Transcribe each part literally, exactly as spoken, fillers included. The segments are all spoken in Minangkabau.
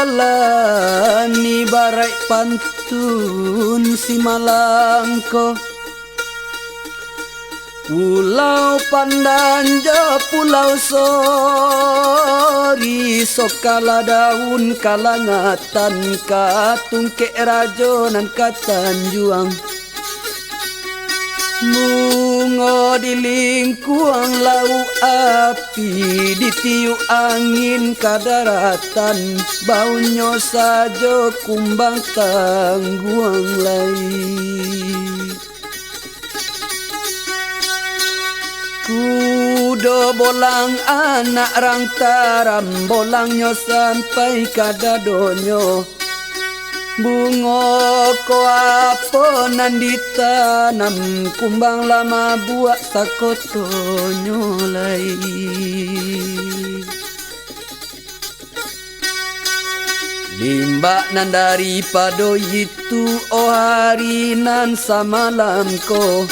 Dolan ibaraik pantun si malang ko. Pulau Pandan jo Pulau Sori, sokala daun kalangatan ka tungkek rajo nan ka tanjuang. Bungo di lingkuang lauak api, ditiuak angin ka daratan, baunyo sajo kumbang tangguang lai. Kudo bolang anak rang taram, bolangnyo sampai ka dadonyo. Bungo ko apo nan ditanam, kumbang lah mabuak sakotonyo lai. Limbak nan daripado itu, oh ari nan samalam ko,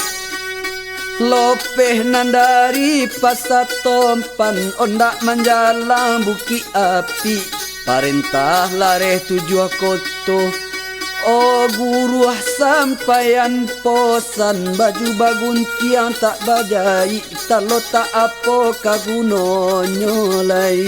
lopeh nan dari Pasa Tompan, ondak manjalang Bukik Api, parentah lareh tujuah koto. Oh guruah sampaian posan, baju baguntiang tak bajaik, talotak apo ka gunonyo lai.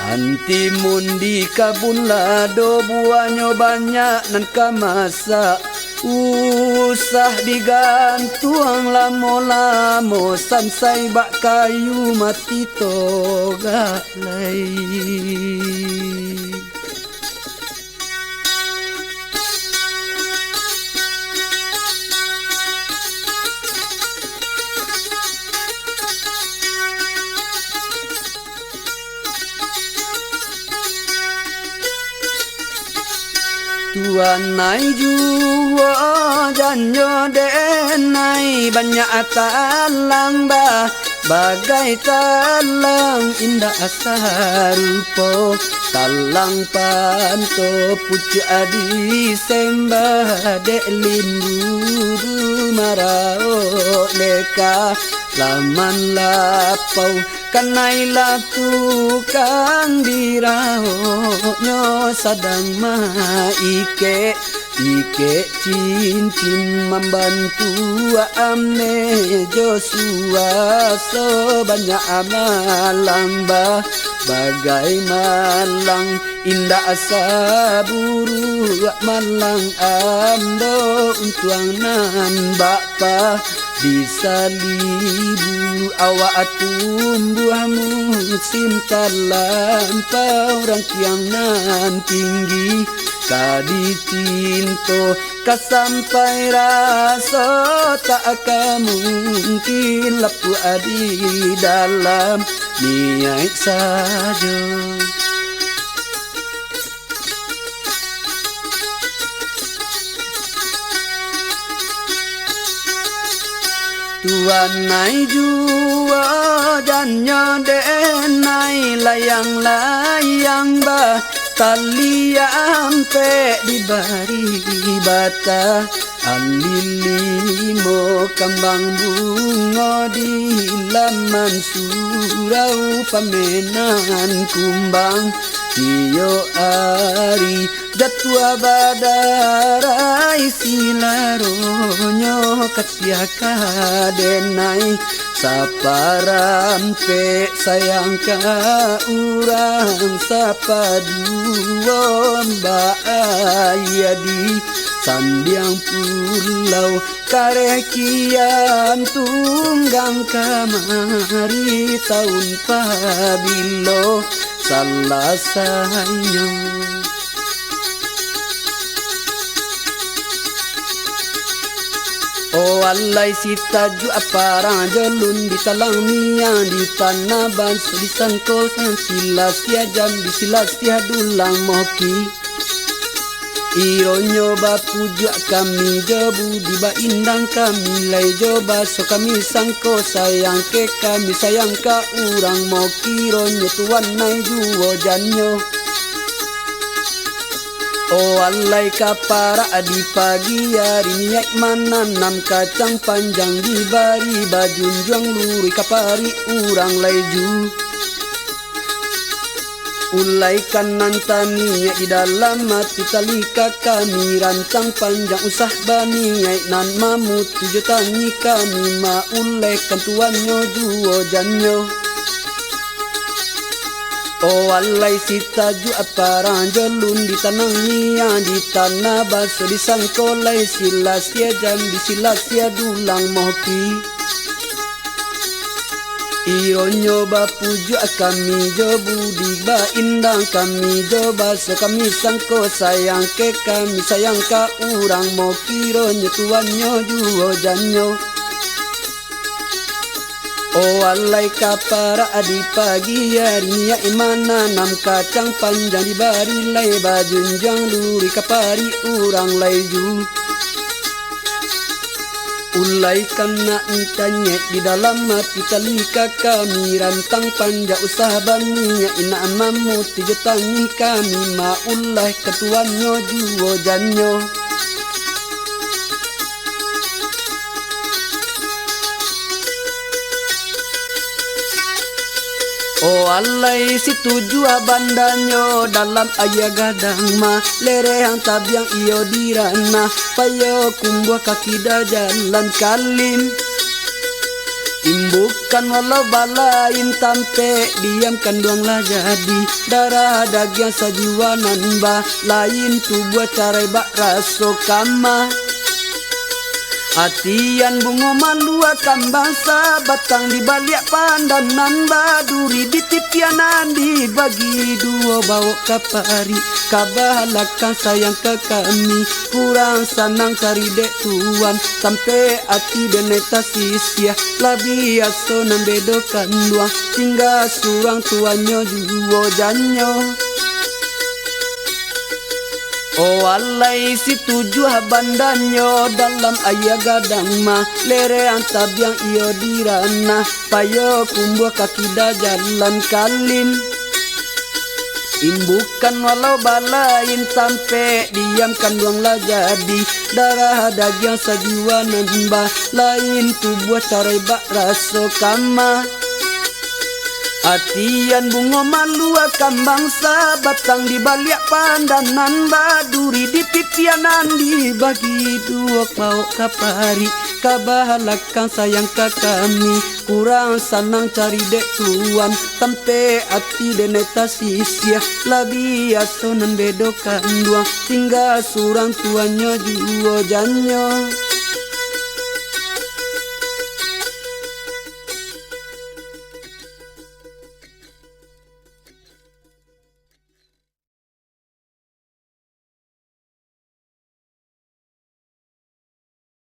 Antimun di kabun lado, buahnyo banyak nan ka masak, usah digantuang lamo-lamo, sansai bak kayu mati togak lai. Tuanai juo jannyo denai, banyak talang bah, bagai talang indak sarupo. Talang panto pucuak disembah dek limbu maraok deka laman lapau. Kanailah tukang diraoknyo sadang maikek, ikek cincin mambantuak ameh jo suaso banyak malang bah, bagai malang indak saburuak malang ambo untuang nan bak pa di salibu awak tumbuah musim talampau, rantiang nan tinggi ka dicinto, ka sampai raso tak ka mungkin, lapuak di dalam niaik sajo. Tuanai juo jannyo denai, layang-layang bah, tali ampek dibari bata. Alilimo kambang bungo di laman surau, pamenan kumbang tiok ari, jatuah badarai silaronyo, katiah ka denai saparampek, sayang ka urang sapaduo, bak aia di sandiang pulau, kareh kian tunggang kamari, taun pabilo salasainyo. Oh alai si tajuak parang, jolun di talang miang, di tanah banso disangko, silah siah jambi, silah siah dulang moki. Ironyo bapujuak kami, jo budi baindang kami, lai jo baso kami sangko, sayang ke kami, sayang ka urang moki, ironyo tuanai juo jannyo. Oh alai ka parak di pagi ari, niaik mananam kacang panjang, dibari bajunjuang luruih ka parik urang lai ju. Ulai ka nan taniaik di dalam ati, talika kami rantang panjang, usah baniaik nan mamutuih jo tangih kami, maulehkan tuannyo juo jannyo. Oh alai si tajuah parang jo lun, di tanah niang, di tanah baso, disangko lai silasia jambi, silasia dulang moki. Ironyo bapujuak kami jo budi, baindang kami jo baso, kami sangko sayang ke kami, sayang ka urang moki, ironyo tuannyo juo jannyo. Oh alai ka parak di pagi ari, niaik mananam kacang panjang, dibari lai bajunjuang luruih ka parik urang lai ju. Ulai ka nan taniaik di dalam ati, talika kami rantang panjang, usah baniaik nak mamutuih jo tangih kami, maulehkan tuannyo juo jannyo. Oh alai si tujuah bandanyo, dalam aia gadang mah, lerehang tabiang iyo di ranah, payo kumbuah ka kida jalan kalim. Imbukan walau balain tampek, diam kanduang lah jadi, darah dagiang sajiwa nan ba, lain tubuah carai bak raso kama. Atian bungo malua kambang sabatang, di baliak pandan nan baduri, di tipian nan dibagi duo, bawok ka parik ka balakang, sayang ka kami, kurang sanang cari dek tuan, sampai ati denai tasisiah, lah biaso nan bedo kanduang, tingga surang tuannyo juo jannyo. Oh alai si tujuah bandanyo, dalam aia gadang mah, lerehang tabiang iyo di ranah, payo kumbuah ka kida jalan kalim. Imbukan walau balain tampek, diam kanduang lah jadi, darah dagiang sajiwa nan ba, lain tubuah carai bak raso kama. Atian bungo malua kambang sabatang, di baliak pandan nan baduri, di tipian nan dibagi duo, bawok ka parik ka balakang, sayang ka kami, kurang sanang cari dek tuan, sampai ati denai tasisiah, lah biaso nan bedo kanduang, tingga surang tuannyo juo jannyo.